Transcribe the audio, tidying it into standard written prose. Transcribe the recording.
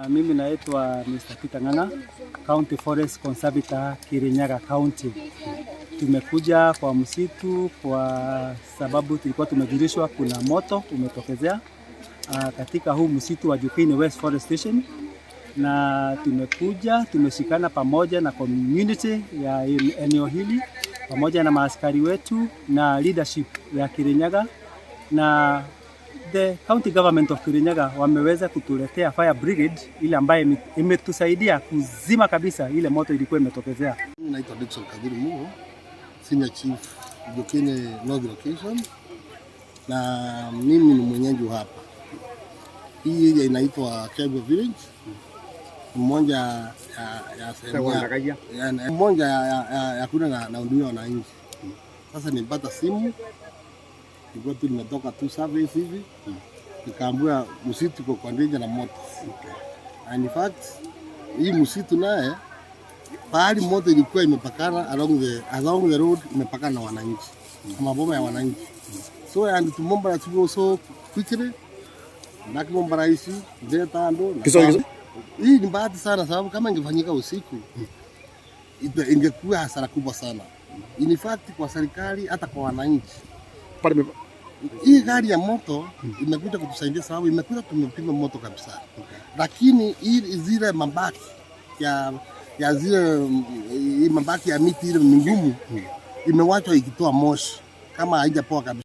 Mimi naitwa Mr. Peter Ng'ang'a, County Forest Conservator, Kirinyaga County. Tumekuja kwa msitu kwa sababu tulikuwa tumejulishwa kuna moto umetokezea katika huu msitu wa Jukini West Forest Station, na tumekuja tumeshikana pamoja na community ya eneo hili pamoja na maaskari wetu na leadership ya Kirinyaga na the county government of Kirinyaga wameweza kutuletea fire brigade ile ambayo imetusaidia kuzima kabisa ile moto ilikuwa imetokezea. Mimi naitwa Dickson Kadiri Mugo, Senior Chief Jokini North Location, na mimi ni mwenyeji hapa. Hii area inaitwa Kegwa Village, mmoja ya sehemu mmoja ya kuna na hudumia wananchi. Sasa nilipata simu, nilikuwa tu nimetoka tu service hivi, nikaambiwa msitu uko kwa danger na moto. And in fact hii msitu naye pahali moto ilikuwa imepakana along the road, imepakana na wananchi, maboma ya wananchi, so and to mobilize people so quickly nakimobilize tando. Hii ni bahati sana, sababu kama ingefanyika usiku ingekuwa hasara kubwa sana, in fact kwa serikali hata kwa wananchi. Hii gari ya moto imekuja kutusaidia sababu imekuja tumepima moto kabisa, lakini hii zile mabaki ya zile mabaki ya miti ile migumu imewachwa ikitoa moshi kama haijapoa kabisa.